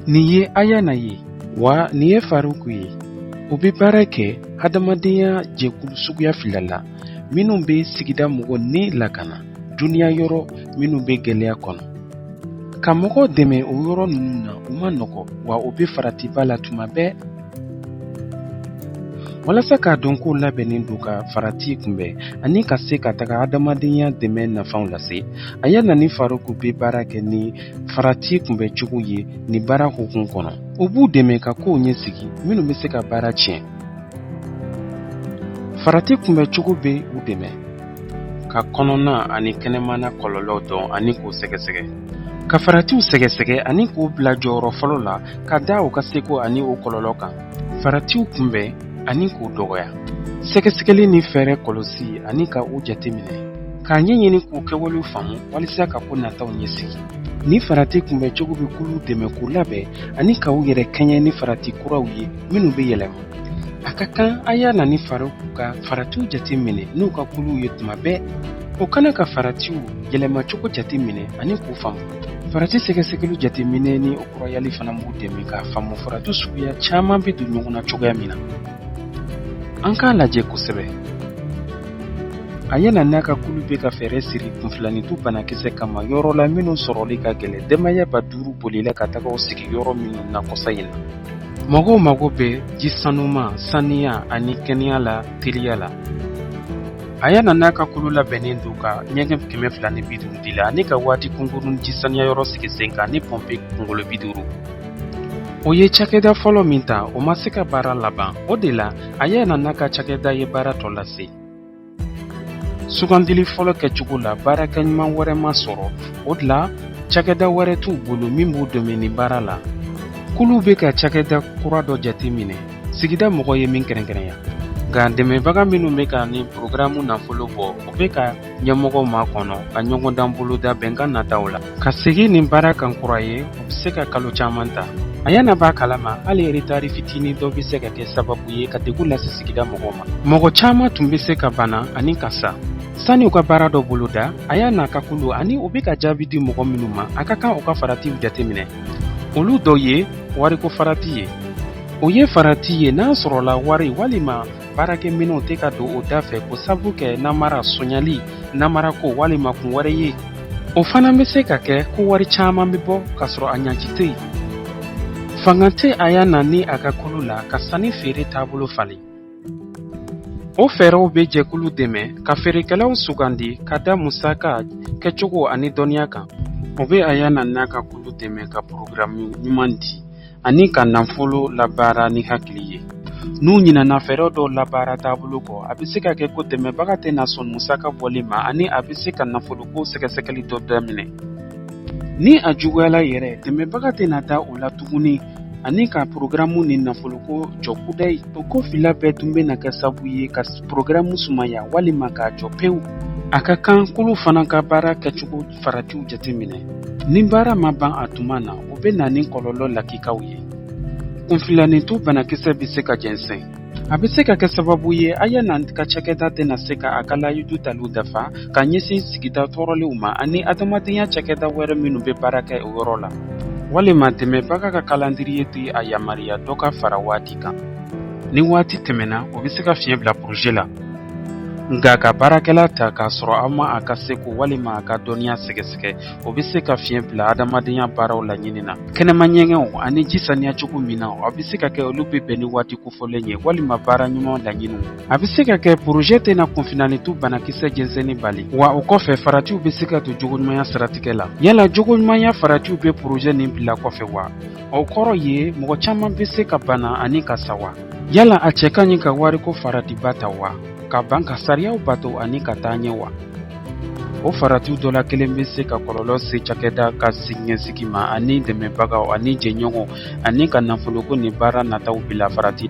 Nin ye Ayana ye, wa nin ye Faruku ye. U bɛ baara kɛ hadamadenya jɛkulu suguya fila la minnu bɛ sigida mɔgɔ ni lakana duniya yɔrɔ minnu bɛ gɛlɛya kɔnɔ. Ka mɔgɔw dɛmɛ o yɔrɔ ninnu na, o man nɔgɔ, wa u bɛ faratiba la tuma bɛɛ. Walasa k'a dɔn k'u labɛnnen don ka farati kunbɛn ani ka se ka taga adamadenya dɛmɛ nafaw lase, Ayana ni Faruku bɛ baara kɛ ni farati kunbɛncogo ye nin baara hukumu kɔnɔ. U b'u dɛmɛ ka kow ɲɛsigi minnu bɛ se ka baara tiɲɛ. Farati kunbɛncogo bɛ u dɛmɛ ka kɔnɔna ani kɛnɛmana kɔlɔlɔw dɔn ani k'u sɛgɛsɛgɛ, ka faratiw sɛgɛsɛgɛ ani k'u bila jɔyɔrɔ fɔlɔ la ka da u ka seko ani u kɔlɔlɔ kan, faratiw kunbɛn ani k'u dɔgɔya, sɛgɛsɛgɛli ni fɛɛrɛ kɔlɔsi ani ka u jateminɛ, k'a ɲɛɲini k'u kɛwalew faamu walisa ka ko nataw ɲɛsigi. Ni farati kunbɛncogo bɛ kuluw dɛmɛ k'u labɛn ani ka u yɛrɛ kɛɲɛ ni farati kuraw ye minnu bɛ yɛlɛma. A ka kan Ayana ni Faruku ka faratiw jateminɛ n'u ka kuluw ye tuma bɛɛ. U kana ka faratiw yɛlɛmacogo jateminɛ ani k'u faamu. Farati sɛgɛsɛgɛliw jateminɛ ni o kurayali fana b'u dɛmɛ k'a faamu farati suguya caman bɛ don ɲɔgɔn na cogoya min na. An k'a lajɛ kosɛbɛ. Ayana n'a ka kulu bɛ ka fɛɛrɛ siri kunfilanintu banakisɛ kama yɔrɔ la minnu sɔrɔli ka gɛlɛn denbaya 5000 bolila ka taga u sigi yɔrɔ minnu na kɔsa in na. Mɔgɔw mago bɛ ji sanuman, saniya ani kɛnɛya la teliya la. Ayana n'a ka kulu labɛnnen don ka ɲɛgɛn 250 dila ani ka waati kunkurun ji saniya yɔrɔ sigi sen kan ni pɔnpe kunkolo 50. O ye cakɛda fɔlɔ min ta, o ma se ka baara laban. O de la, Ayana n'a ka cakɛda ye baara tɔ lase. Sugandili fɔlɔ kɛcogo la, baarakɛɲuman wɛrɛ ma sɔrɔ. O de la, cakɛda wɛrɛ t'u bolo min b'u dɛmɛ nin baara la. Kuluw bɛ ka cakɛda kura dɔ jateminɛ, sigida mɔgɔ ye min kɛrɛnkɛrɛnya. Nka dɛmɛbaga minnu bɛ ka nin porogaramu nafolo bɔ, u bɛ ka ɲɛmɔgɔw makɔnɔ ka ɲɔgɔndan boloda bɛnkan nataw la. Ka segin nin baara kan kura ye, o bɛ se ka kalo caman ta. Ayana b'a kalama hali retari fitinin dɔ bɛ se ka kɛ sababu ye ka degun lase sigida mɔgɔw ma. Mɔgɔ caman tun bɛ se ka bana ani ka sa. Sani u ka baara dɔ boloda, Ayana ka kulu ani u bɛ ka jaabi di mɔgɔ minnu ma, a ka kan u ka faratiw jateminɛ. Olu dɔ ye wariko farati ye. O ye farati ye n'a sɔrɔla wari walima baarakɛminɛnw tɛ ka don o da fɛ k'o sabu kɛ namara, sonyali, namarako walima kun wɛrɛ ye. O fana bɛ se ka kɛ ko wari caman bɛ bɔ k'a sɔrɔ a ɲaci tɛ yen. Fanga tɛ Ayana ni a ka kulu la ka sanni feere taabolo falen. O fɛɛrɛw bɛ jɛkulu dɛmɛ ka feerekɛlaw sugandi ka da musaka kɛcogo ani dɔnniya kan. O bɛ Ayana n'a ka kulu dɛmɛ ka porogaramu ɲuman di ani ka nafolo labaara ni hakili ye. N'u ɲinɛna fɛɛrɛ dɔw labaara taabolo kɔ, a bɛ se ka kɛ ko dɛmɛbaga tɛna sɔn musaka bɔli ma ani a bɛ se ka nafoloko sɛgɛsɛgɛli dɔ daminɛ. Ni a juguyala yɛrɛ, dɛmɛbaga tɛna da o la tuguni ani ka porogaramu ni nafoloko jɔ kudayi. O ko fila bɛɛ tun bɛna kɛ sababu ye ka porogaramu sumaya walima k'a jɔ pewu. A ka kan kulu fana ka baara kɛcogo faratiw jateminɛ. Ni baara ma ban a tuma na, o bɛ na ni kɔlɔlɔ lakikaw ye. Kunfilanintu banakisɛ bɛ se ka jɛnsɛn. A bɛ se ka kɛ sababu ye Ayana ka cakɛda tɛna se ka a ka layidu taliw dafa ka ɲɛsin sigida tɔɔrɔlenw ma ani adamadenya cakɛda wɛrɛ minnu bɛ baara kɛ o yɔrɔ la. Walima dɛmɛbaga ka kalandiriye tɛ a yamaruya dɔ ka fara waati kan. Ni waati tɛmɛna, o bɛ se ka fiɲɛ bila poroze la. Nka ka baarakɛla ta k'a sɔrɔ aw ma a ka seko walima a ka dɔnniya sɛgɛsɛgɛ, o bɛ se ka fiɲɛ bila adamadenya baaraw laɲini na. Kɛnɛma ɲɛgɛnw ani ji saniya cogo min na, a bɛ se ka kɛ olu bɛ bɛn ni waati kofɔlen ye walima baara ɲuman laɲiniw. A bɛ se ka kɛ poroze tɛna kunfilanintu banakisɛ jɛnsɛnni bali, wa o kɔfɛ faratiw bɛ se ka don jogoɲumanya siratigɛ la. Yala jogoɲumanya faratiw bɛ poroze nin bila kɔfɛ wa? O kɔrɔ ye mɔgɔ caman bɛ se ka bana ani ka sa wa? Yala a cɛ ka ɲi ka wariko faratiba ta wa? Ka ban ka sariyaw bato ani ka taa ɲɛ wa? O faratiw dɔ la kelen bɛ se ka kɔlɔlɔ se cakɛda ka siniɲɛsigi ma ani dɛmɛbagaw ani jɛɲɔgɔnw ani ka nafoloko ni baara nataw bila farati.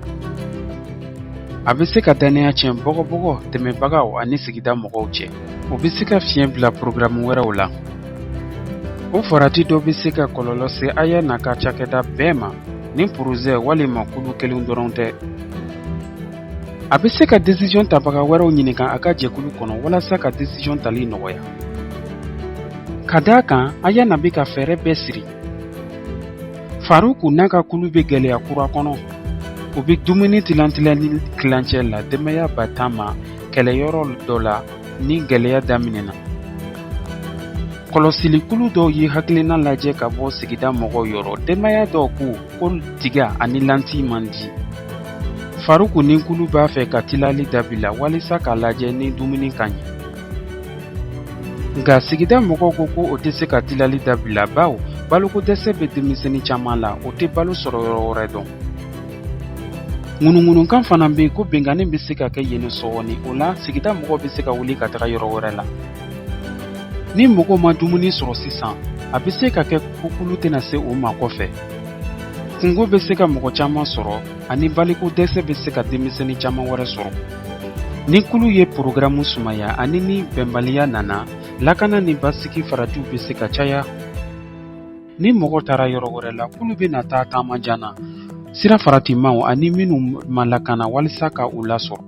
A bɛ se ka dannaya tiɲɛ bɔgɔbɔgɔ dɛmɛbagaw ani sigida mɔgɔw cɛ. O bɛ se ka fiɲɛ bila porogaramu wɛrɛw la. O farati dɔ bɛ se ka kɔlɔlɔ se Ayana ka cakɛda bɛɛ ma ni porozɛ walima kulu kelen dɔrɔn tɛ. A bɛ se ka desizɔn tabaga wɛrɛw ɲininka a ka jɛkulu kɔnɔ walasa ka desizɔn tali nɔgɔya. Ka d'a kan, Ayana bɛ ka fɛɛrɛ bɛɛ siri. Faruku n'a ka kulu bɛ gɛlɛya kura kɔnɔ. U bɛ dumuni tilantilani tilancɛ la denbaya 10 000 ma kɛlɛyɔrɔ dɔ la ni gɛlɛya daminɛna. Kɔlɔsilikulu dɔw ye hakilina lajɛ ka bɔ sigida mɔgɔw yɔrɔ. Denbaya dɔw ko ko tiga ani lanti man di. Faruku ni kulu b'a fɛ ka tilali dabila walisa k'a lajɛ ni dumuni ka ɲi. Nka sigida mɔgɔw ko ko o tɛ se ka tilali dabila bawo balokodɛsɛ bɛ denmisɛnnin caman la, o tɛ balo sɔrɔ yɔrɔ wɛrɛ dɔn. Ŋunuŋunukan fana bɛ yen ko binkanni bɛ se ka kɛ yen sɔɔni, o la sigida mɔgɔw bɛ se ka wuli ka taga yɔrɔ wɛrɛ la. Ni mɔgɔw ma dumuni sɔrɔ sisan, a bɛ se ka kɛ ko kulu tɛna se u ma kɔfɛ. Kungo bɛ se ka mɔgɔ caman sɔrɔ ani balokodɛsɛ bɛ se ka denmisɛnnin caman wɛrɛ sɔrɔ. Ni kulu ye porogaramu sumaya ani ni bɛnbaliya nana, lakana ni basigi faratiw bɛ se ka caya. Ni mɔgɔ taara yɔrɔ wɛrɛ la, kulu bɛna taa taama jan na, sira faratimaw ani minnu ma lakana walisa ka u lasɔrɔ.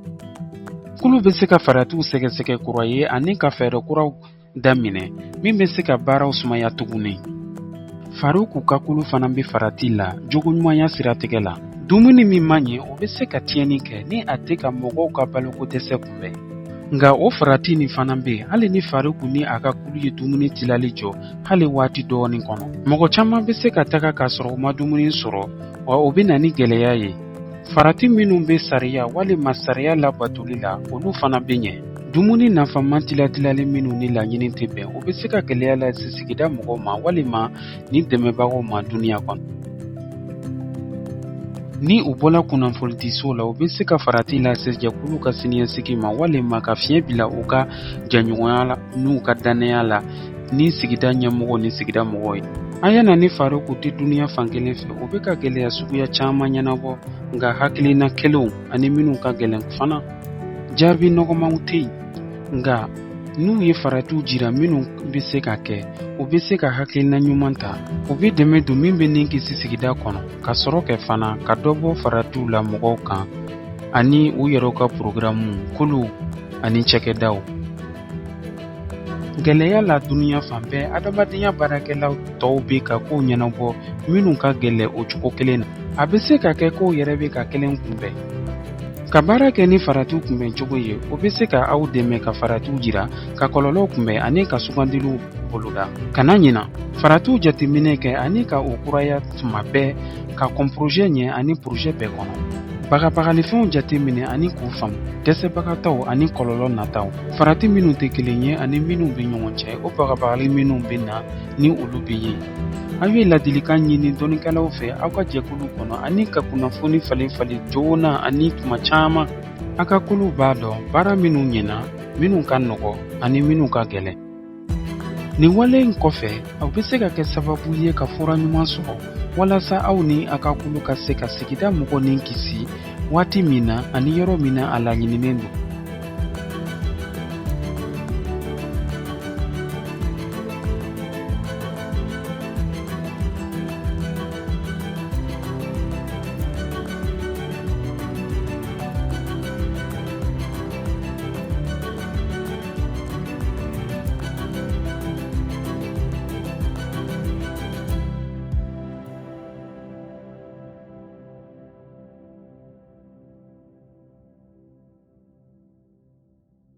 Kulu bɛ se ka faratiw sɛgɛsɛgɛ kura ye ani ka fɛɛrɛ kuraw daminɛ min bɛ se ka baaraw sumaya tuguni. Faruku ka kulu fana bɛ farati la jogoɲumanya siratigɛ la. Dumuni min man ɲi, o bɛ se ka tiɲɛni kɛ ni a tɛ ka mɔgɔw ka balokodɛsɛ kunbɛn. Nka o farati nin fana bɛ yen hali ni Faruku ni a ka kulu ye dumuni tilali jɔ hali waati dɔɔnin kɔnɔ. Mɔgɔ caman bɛ se ka taga k'a sɔrɔ u ma dumuni sɔrɔ, wa o bɛ na ni gɛlɛya ye. Farati minnu bɛ sariya walima sariya labatoli la, olu fana bɛ ɲɛ. Dumuni nafama tilatilali minnu ni laɲini tɛ bɛn, o bɛ se ka gɛlɛya lase sigida mɔgɔw ma walima ni dɛmɛbagaw ma duniya kɔnɔ. Ni u bɔla kunnafonidiso la, u bɛ se ka farati lase jɛkulu ka siniɲɛsigi ma walima ka fiɲɛ bila u ka jɛɲɔgɔnya la n'u ka dannaya la ni sigida ɲɛmɔgɔw ni sigida mɔgɔw ye. Ayana ni Faruku tɛ duniya fan kelen fɛ, u bɛ ka gɛlɛya suguya caman ɲɛnabɔ, nka hakilina kelenw ani minnu ka gɛlɛn fana. Jaabi nɔgɔmanw tɛ yen, nka n'u ye faratiw jira minnu bɛ se ka kɛ, u bɛ se ka hakilina ɲuman ta. U bɛ dɛmɛ don min bɛ ni kisi sigida kɔnɔ, ka sɔrɔ kɛ fana ka dɔ bɔ faratiw la mɔgɔw kan ani u yɛrɛw ka porogaramu, kuluw ani cakɛdaw. Gɛlɛya la duniya fan bɛɛ, adamadenya baarakɛlaw tɔw bɛ ka kow ɲɛnabɔ minnu ka gɛlɛn o cogo kelen na. A bɛ se ka kɛ kow yɛrɛ bɛ ka kelen kunbɛn. Ka baara kɛ ni faratiw kunbɛn cogo ye, o bɛ se ka aw dɛmɛ ka faratiw jira, ka kɔlɔlɔw kunbɛn ani ka sugandiliw boloda. Kana ɲina, faratiw jateminɛ kɛ ani ka u kuraya tuma bɛɛ ka kɔn porozɛ ɲɛ ani porozɛ bɛɛ kɔnɔ. Bagabagalifɛnw jateminɛ ani k'u faamu, dɛsɛbagatɔw ani kɔlɔlɔ nataw. Farati minnu tɛ kelen ye ani minnu bɛ ɲɔgɔn cɛ, o bagabagali minnu bɛ na ni olu bɛ ye. Aw ye ladilikan ɲini dɔnnikɛlaw fɛ aw ka jɛkulu kɔnɔ ani ka kunnafoni falen falen joona ani tuma caman. Aw ka kuluw b'a dɔn baara minnu ɲɛna, minnu ka nɔgɔ ani minnu ka gɛlɛn. Nin wale in kɔfɛ, aw bɛ se ka kɛ sababu ye ka fura ɲuman sɔrɔ walasa aw ni aw ka kulu ka se ka sigida mɔgɔ ni kisi waati min na ani yɔrɔ min na a laɲininen don.